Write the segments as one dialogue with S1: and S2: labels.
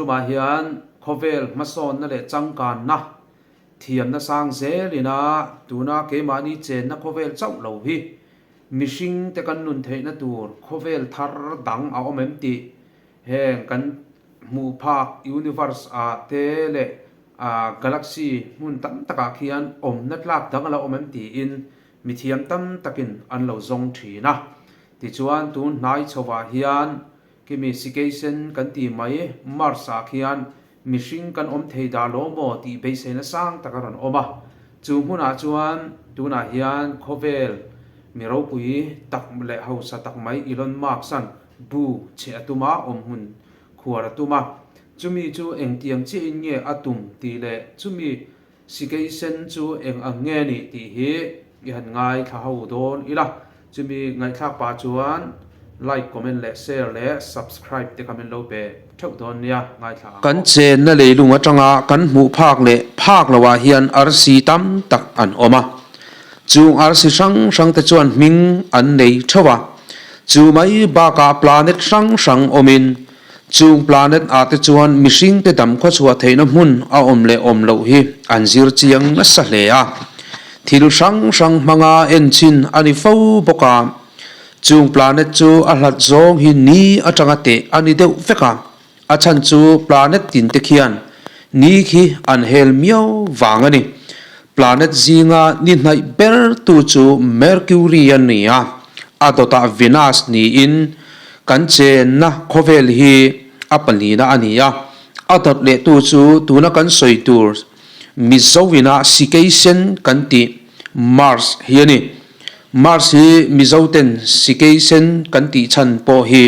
S1: tumah hian khawvel hmasawnna leh changkanna thiamna sang zelin a tuna keimahni chenna khawvel chauh lo hi mihringte kan nun theihna tur khawvel thar dang a awm em tih heng kan hmuh phak universe ah te leh galaxy hmun tam takah khian awmna tlak dang a lo awm em tiin mithiam tam takin an lo zawng thin a. Tichuan tun hnai chhovah hian Khimi Sikeisen kan ti mai, Mars ah khian mihring kan awm thei dah lo maw tih beiseina sang tak a rawn awm a. Chu hmunah chuan tunah hian khawvel mi ropui tak leh hausa tak mai Elon Musk-a'n bu chhe a tum a, awm hmun khuar a tum a. Chumi chu engtiang chiahin nge a tum tih leh chumi Sikei sen chu eng ang nge ni tih hi i han ngaithla ho dawn ila, chumi ngaihthlak pah chuan like, comment leh share leh subscribe te kha min lo pe theuh dawn nia, ngaithla ang aw.
S2: Kan chenna leilung atanga kan hmuh phak leh phak loah hian arsi tam tak an awm a, chung arsi hrang hrang te chuan hming an nei theuh a, chu mai bakah planet hrang hrang awmin Chung planet ah te chuan mihring te dam khawchhuah theihna hmun a awm leh awm loh hi an zir chiang nasa hle a. Thil hrang hrang hmanga en chin a ni fo bawk a. Chung planet chu a hlat zawng hi ni atanga teh a ni deuh vek a. A chhan chu planet tin te khian ni khi an hel miau vang a ni. Planet zinga ni hnaih ber tu chu Mercury a ni a, a dawtah Venus niin Kan chenna khawvel hi a pahnihna a ni a, a dawt lehtu chu tuna kan sawi tur Mizo-ina Sikei sen kan tih Mars hi a ni. Mars hi Mizo-ten Sikei sen kan tih chhan pawh hi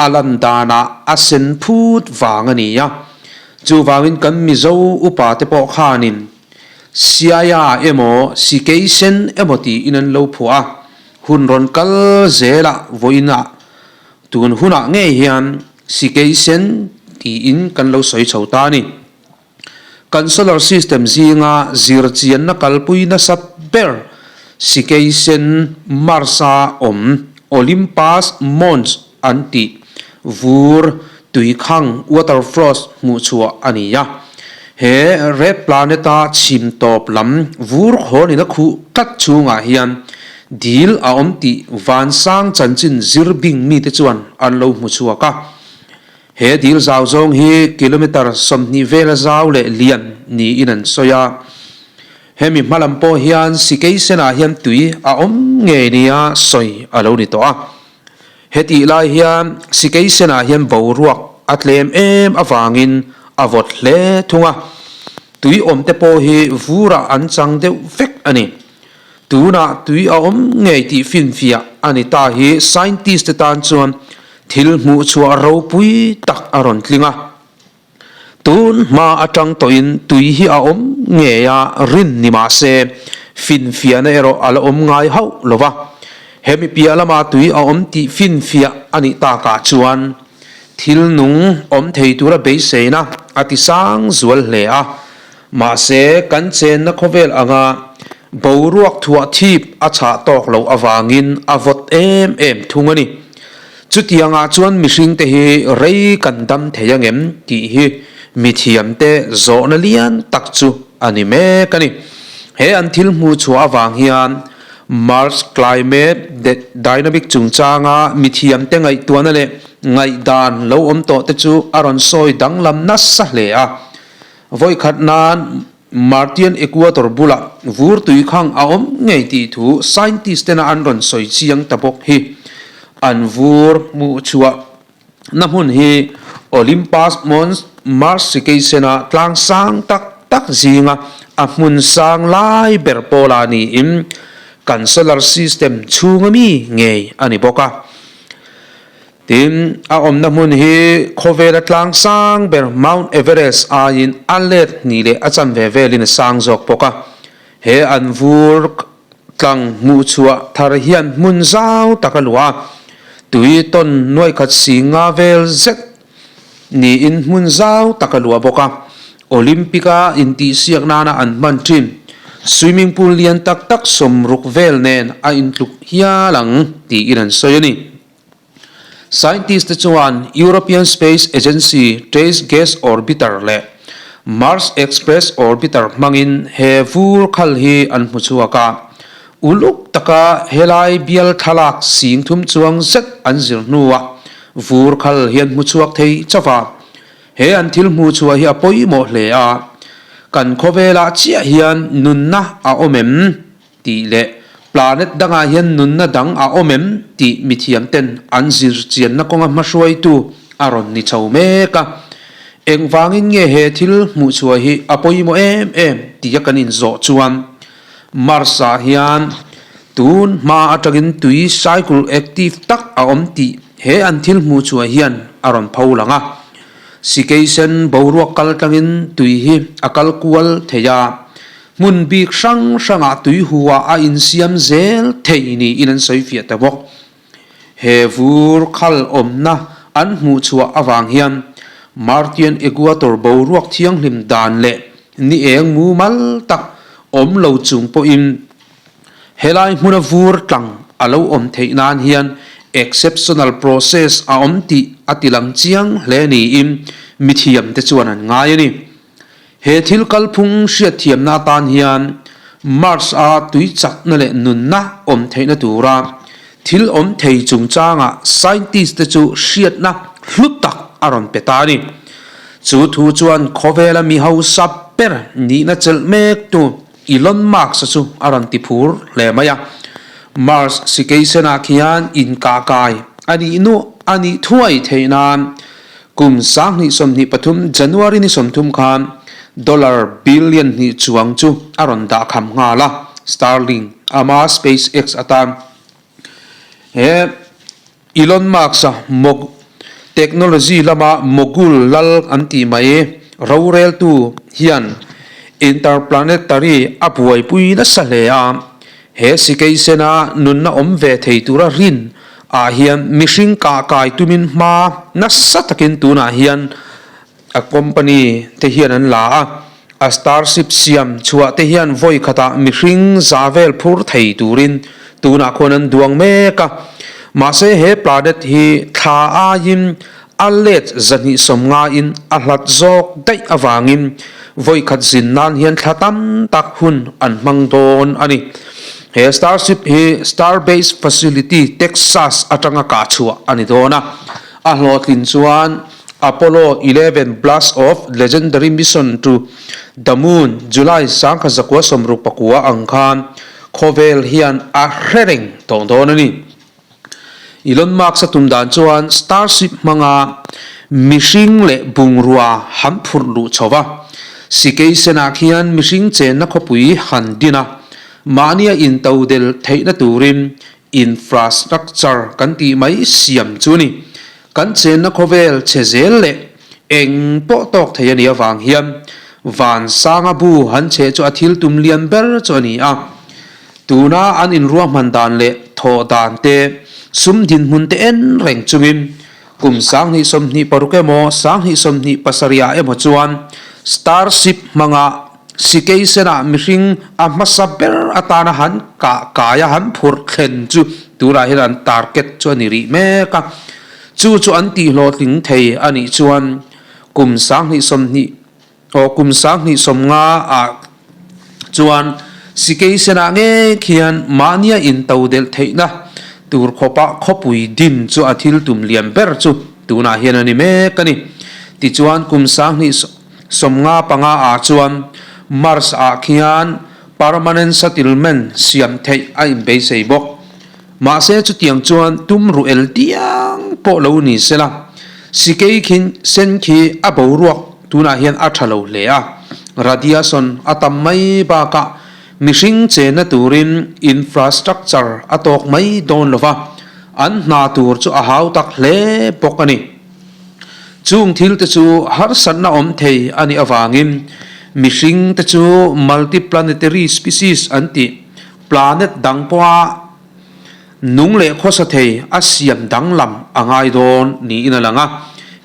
S2: a lan danah a sen phut vang a ni a, chuvangin kan Mizo upate pawh khanin Siaia emaw Sikei sen emaw tiin an lo phuah a. Hun rawn kal zelah vawiinah tun hunah ngei hian Sikei sen tiin kan lo sawi chho ta a ni. Kan solar system zinga zir chianna kalpui nasa ber Sikei sen Mars-a awm Olympus Mons an tih vur tuikhang water frost hmuh chhuah a ni a. He red planet-a chhim tawp lam vur khawnin a khuh tlat chhungah hian dil a awm tih vansang chanchin zir bing mite chuan an lo hmu chhuak a. He dil zau zawng hi kilometre 20 vela zau leh lian niin an sawi a. Hemi hmalam pawh hian Sikei senah hian tui a awm ngei nia sawi a lo ni tawh a. Hetih lai hian Sikei senah hian boruak a tlem em avangin a vawt hle thung a, tui awmte pawh hi vurah an chang deuh vek a ni. Tunah tui a awm ngei tih finfiah a ni ta hi scientist te tan chuan thil hmuhchhuah ropui tak a rawn tling a. Tun hma atang tawhin tui hi a awm ngei a rin ni mah se, finfiahna erawh a la awm ngai hauh lo va. Hemi piah lama tui a awm tih finfiah a nih takah chuan thil nung awm thei tura beiseina a ti sang zual hle a. Mahse, kan chenna khawvel anga boruak thuah thip a chhah tawk loh avangin a vawt em em thung a ni. Chutiangah chuan mihringte hi rei kan dam thei angem tih hi mithiamte zawhna lian tak chu a ni mek a ni. He an thil hmuh chhuah avang hian Mars Climate Dynamic chungchanga mithiamte ngaihtuahna leh ngaihdan lo awm tawhte chu a rawn sawi danglam nasa hle a. Vawikhat nan Martian Equator bulah vur tui khang a awm ngei tih thu scientist tena an rawn sawi chiang ta bawk hi. An vur hmuh chhuah na hmun hi Olympus Mons Mars Sikeisena tlang sang tak tak zinga a hmun sang lai ber pawlah niin kan solar system chhunga mi ngei a ni bawk a. Tin, a awmna hmun hi khawvela tlang sang ber Mount Everest aiin a let hnih leh a chanve velin a sang zawk bawk a. He an vur tlang hmuhchhuah thar hian hmun zau tak a luah a, tui tawn nuaikhat si nga vel zet niin hmun zau tak a luah bawk a. Olympic-a intihsiak nana an hman thin swimming pool lian tak tak 60 vel nen a intluk hial ang tiin an sawi a ni. Scientist te chuan European Space Agency Trace Gas Orbiter leh Mars Express Orbiter hmangin he vur khal hi an hmu chhuak a. Uluk taka helai bial thlalak 3000 chuang zet an zir hnuah vur khal hi an hmu chhuak thei chauh a. He an thil hmuh chhuah hi a pawimawh hle a, kan khawvelah chiah hian nunna a awm em tih leh planet dangah hian nunna dang a awm em tih mithiam ten an zir chianna kawnga hmahruaitu a rawn ni chho mek a. Engvangin nge he thil hmuh chhuah hi a pawimawh em em tia kan inzawh chuan Mars-ah hian tun hma atangin tui cycle active tak a awm tih he an thil hmuh chhuah hian a rawn pho lang a. Sikeisen boruak kal tlangin tui hi a kal kual thei a, hmun bik hrang hrangah tui huah a insiam zel thei niin an sawi fiah ta bawk. He vur khal awmna an hmuh chhuah avang hian Martian Equator boruak thianghlim dan leh ni eng mumal tak awm lo chung pawhin helai hmuna vur tlang a lo awm theih nan hian exceptional process a awm tih a tilang chiang hle niin mithiamte chuan an ngai a ni. He thil kalphung hriatthiamna atan hian Mars-a tui chakna leh nunna awm theihna tura thil awm thei chungchangah scientist-te chu hriatna hlu tak a rawn pe ta a ni. Chu thu chuan khawvela mi hausa ber nihna chelh mektu Elon Musk-a chu a rawn ti phur hle mai a. Mars sikeisen-ah khian inkahkai a nih nuah a nih thuai theih nan Kum 2023 January ni 30 khan dollar billion hnih chuang chu a rawn dah kham nghal a, Starlink ama SpaceX atan he Elon Musk-a mog technology lama mogul lal an tih mai roreltu hian interplanetary a buaipui nasa hle a. He sikeisena nunna awm ve thei tura rin ah hian mihring kah kai tumin hma nasa takin tunah hian a company te hian an la a, a starship siam chhuah te hian vawi khatah mihring za vel phur thei turin tunah khuan an duang mek a. Mahse he planet hi thla aiin A let 250 in a hlat zawk daih avangin vawi khat zin nan hian thla tam tak hun an hmang dawn a ni. He Starship hi Starbase Facility, Texas atanga kah chhuah a ni dawn a. A hlawhtlin chuan Apollo 11 blast off legendary mission to the moon July 1969 ang khan khawvel hian a hre reng tawh dawn a ni. Elon Musk-a tum dan chuan Starship hmanga mihring leh bungrua han phurh luh chho va, sikei senah khian mihring chenna khawpui han din a, mahnia intodel theihna turin infrastructure kan tih mai siam chu a ni. Kan chenna khawvel chhe zel leh eng pawh tawk thei a nih avang hian Vansanga bu han chhe chu a thil tum lian ber chu a ni a. Tuna an inruahman dan leh thawh dan te, sum dinhmun te en reng chungin kum 2026 emaw 2027 ah emaw chuan Starship hmanga sikei senah mihring a hmasa ber atana han kah kai a han phurh thlen chu tunah hian an target chu a ni rih mek a. Chu chu an tihhlawhtling thei a nih chuan kum 2020 Aw kum 2050 ah chuan sikei senah ngei khian mahnia into delh theihna tur khawpa khawpui din chu a thil tum lian ber chu tunah hian a ni mek a ni. Tichuan kum 2055 ah chuan Mars ah khian permanent settlement siam theih a inbeisei bawk. Mahse chutiang chuan tum ruh el tiang pawh lo ni sela, sikei khin sen khi a boruak tunah hian a tha lo hle a, radiation a tam mai bakah mihring chenna turin infrastructure a tawk mai dawn lova, an hna tur chu a hau tak hle bawk a ni. Chung thil te chu harsatna awm thei a nih avangin mihring te chu multiplanetary species an tih Planet dang pawha nung leh khawsa thei a siam danglam a ngai dawn niin a lang a.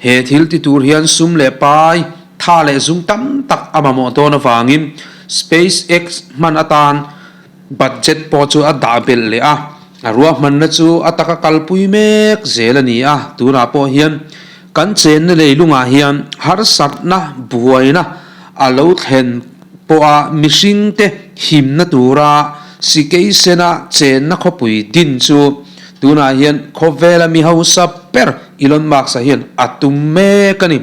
S2: He thil ti tur hian sum leh pai, tha leh zung tam tak a mamawh dawn avangin SpaceX hman atan budget pawh chu a dah belh leh a. A ruahmanna chu a taka kalpui mek zel a ni a, tunah pawh hian kan chenna leilungah hian harsatna buaina a lo thlen pawha mihringte himna tura Sikeisena chenna khawpui din chu tunah hian khawvela mi hausa ber Elon Musk-a hian a tum mek a ni.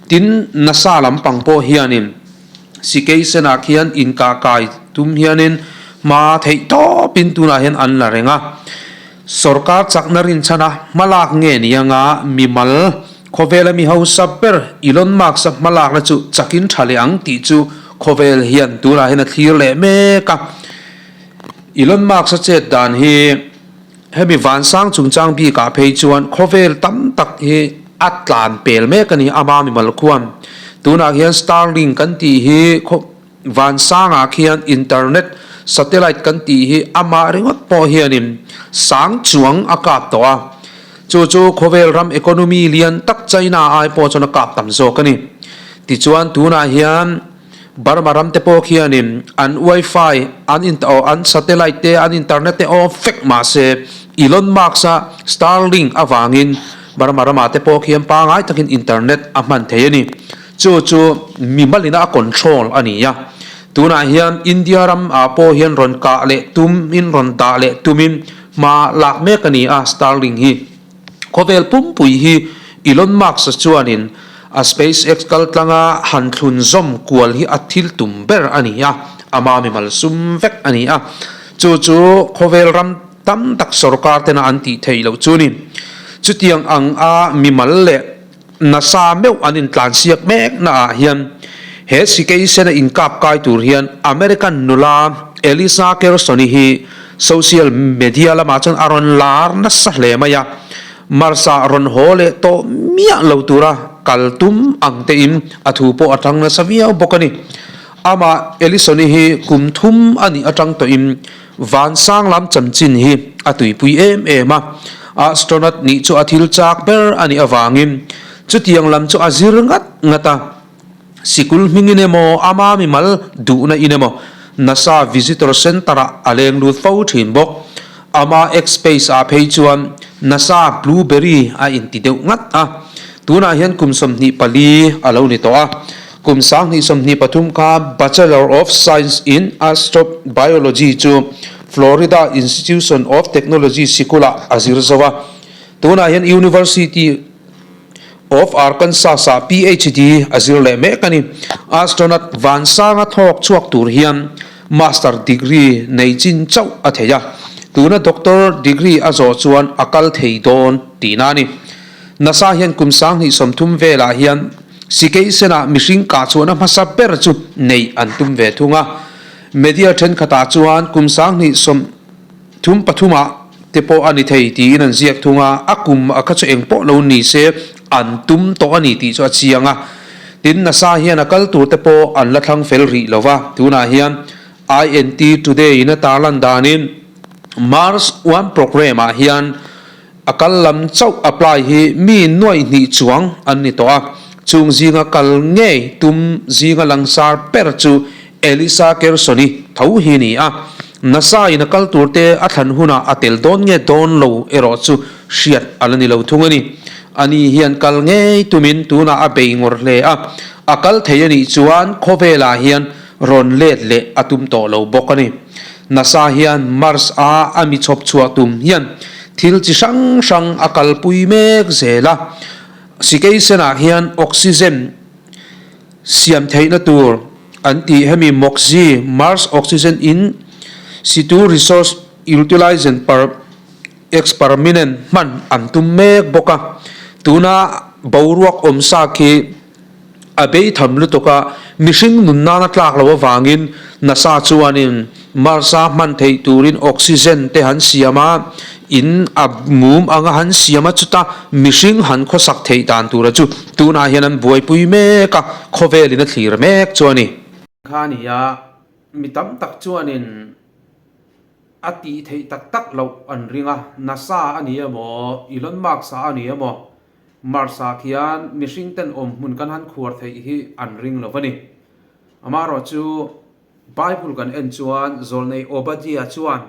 S2: Tin, NASA lampang pawh hianin. Sikeisen-ah khian inkah kai tum hianin hma theih tawpin tunah hian an la reng a. Sorkar chakna rinchhana hmalak nge ni anga mimal khawvela mi hausa ber Elon Musk-a hmalakna chu chakin tha leh ang tih chu khawvel hian tunah hian a thlir leh mek a. Elon Musk-a chet dan hi Hemi vansang chungchang bikah phei chuan khawvel tam tak hi a tlan pel mek a ni, ama mimal khuan. Tunah hian Starlink kan tih hi vansangah khian internet satellite kan tih hi amah ringawt pawh hianin sang chuang a kap tawh a. Chu chu khawvel ram economy lian tak China ai pawh chuan a kap tam zawk a ni. Tichuan tunah hian. Burma ram te pawh khianin an wifi, an in aw an satellite te, an internet te off vek mah se Elon Musk-a Starlink avangin Burma ramah te pawh khian pangngai takin internet a hman thei a ni. Chu chu mimalina a control a ni a. Tunah hian India ram ah pawh hian rawn kah leh tumin rawn dah leh tumin hma lak mek a ni a Starlink hi. Khawvel pumpui hi Elon Musk-a chuanin a SpaceX kaltlanga han thlun zawm kual hi a thil tum ber a ni a, ama mimal sum vek a ni a. Chu chu khawvel ram tam tak sorkar tena an tih theih loh chu ni. Chutiang ang a mimal leh nasa meuh an intlansiak mek naah hian he sikeisena inkap kai tur hian American nula Elisa Kerson-i hi Social media lamah chuan a rawn lar nasa hle mai a, Mars-ah rawn haw leh tawh miah lo tura kal tum ang tein a thu pawh a tang nasa viau bawk a ni. Amah Ellison-i hi kum thum a nih atang tawhin vansang lam chanchin hi a tuipui em em a, astronaut nih chu a thil chak ber a nih avangin chutiang lam chu a zir ngat ngat a. Sikul hmingin emaw, ama mimal duhna in emaw, NASA Visitor Center-ah a leng lut fo thin bawk. Ama X-Space ah phei chuan NASA Blueberry a inti deuh ngat a. Tunah hian kum 24 a lo ni tawh a. Kum 2023 kha Bachelor of Science in Astrobiology chu Florida Institution of Technology sikulah a zir zo a. Tunah hian University. Of Arkansas-ah PhD a zir leh mek a ni. Astronaut Vansanga thawk chhuak tur hian Master degree nei chin chauh a thei a, tuna Doctor degree a zawh chuan a kal thei dawn tihna a ni. NASA hian kum 2030 velah hian Sikeisen-ah mihring kah chhuahna hmasa ber chu neih an tum ve thung a. Media thenkhatah chuan kum 2030 Thum pathumah te pawh a ni thei tiin an ziak thung a, a kum a kha chu eng pawh lo ni se an tum tawh a ni tih chu a chiang a. Tin, NASA hian a kal tur te pawh an la thlang fel rih lo va, tunah hian INT Today in a tarlan danin Mars One Programme ah hian A kal lam chauh apply hi mi nuaih hnih chuang an ni tawh a, chung zinga kal ngei tum zinga langsar ber chu Elisa Kerson-i tho hi ni a. NASA in a kal tur te a thlan hunah a tel dawn nge dawn lo erawh chu hriat a la ni lo thung a ni. Ani hian kal ngei tumin tunah a bei ngawr hle a, a kal thei a nih chuan khawvelah hian rawn let leh a tum tawh lo bawk a ni. NASA hian Mars a a mi chhawp chhuah tum hian thil chi hrang hrang a kalpui mek zel a. Sikeisenah hian oxygen siam theihna tur an tih hemi MOXIE, Mars Oxygen In Situ Resource Utilization Experiment hman an tum mek bawk a. Tuna boruak awmsa khi A bei tham lutuk a, mihring nun nana tlak loh avangin NASA chuanin Mars-a hman theih turin oxygen te han siam a, in a mum anga han siam a, chuta mihring han khawsak theih dan tura chu tunah hian an buaipui mek a, khawvelin a thlir mek chu a ni.
S1: Kha a ni a, mi tam tak chuanin a tih theih tak tak loh an ring a, NASA a ni emaw, Elon Musk-a a ni emaw, Mars-ah khian mihring ten awm hmun kan han khuar theih hi an ring lo a ni. Amaherawhchu, Bible kan en chuan Zawlnei Obadiah chuan.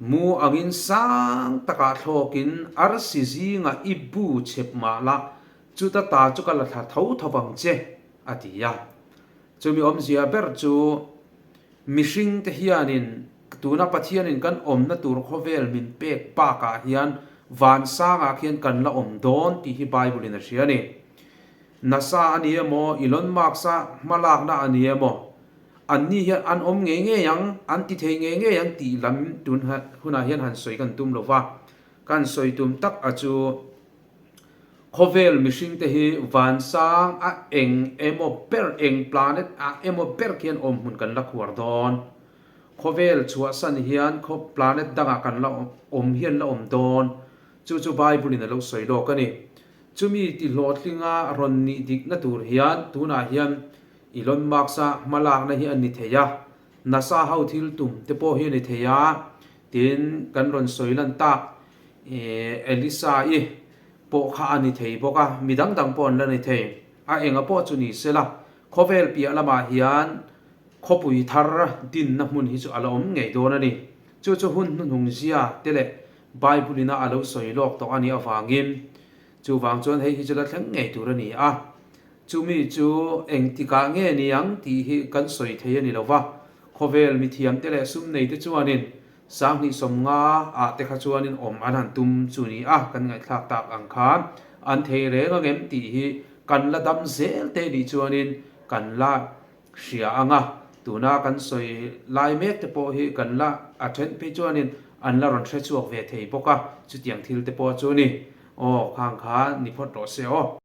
S1: Mu angin sang takah thlawkin arsi zingah i bu chep mah la, chuta ta chu ka la thla tho tho vang che, a ti a. Chumi awmzia ber chu mihringte hianin tuna Pathianin kan awmna tur khawvel min pek bakah hian vansangah khian kan la awm dawn tih hi Bible-in a hria a ni. NASA a ni emaw, Elon Musk-a hmalakna a ni emaw, Anni hian an awm ngei ngei ang, an ti thei ngei ngei ang tih lam tun hunah hian han sawi kan tum lo va. Kan sawi tum tak a chu khawvel mihringte hi vansang a eng emaw ber, eng planet ah emaw ber khian awm hmun kan la khuar dawn. Khawvel chhuahsan hian khaw planet dangah kan la awm hian la awm dawn. Chu chu Bible in a lo sawi lawk a ni. Chumi ti hlawhtlinga rawn nih dikna tur hian tunah hian Elon Musk-a hmalakna hi a ni thei a, NASA ho thil tum te pawh hi a ni thei a, tin kan rawn sawi lan tak Elisa-i pawh kha a ni thei bawk a, mi dang dang pawh an la ni thei. A enga pawh chu ni se la, khawvel piah lamah hian khawpui thar dinna hmun hi chu a la awm ngei dawn a ni. Chu chu hun hnuhnung zia te leh Bible-ina a lo sawi lawk tawh a nih avangin chuvang chuan hei hi chu la thleng ngei tur a ni a. Chumi chu engtikah nge ni ang tih hi kan sawi thei a ni lo va, khawvel mithiamte leh sum neite chuanin sanghnih sawmnga ah te kha chuanin awm an han tum chu ni a, kan ngaihthlak tak ang khan an thei reng ang em tih hi kan la dam zel te nih chuanin kan la hria ang a, tuna kan sawi lai mek te pawh hi kan la a then phei chuanin an la rawn hre chhuak ve thei bawk a, chutiang thil te pawh chu ni. Aw, khang kha ni phawt rawh se aw.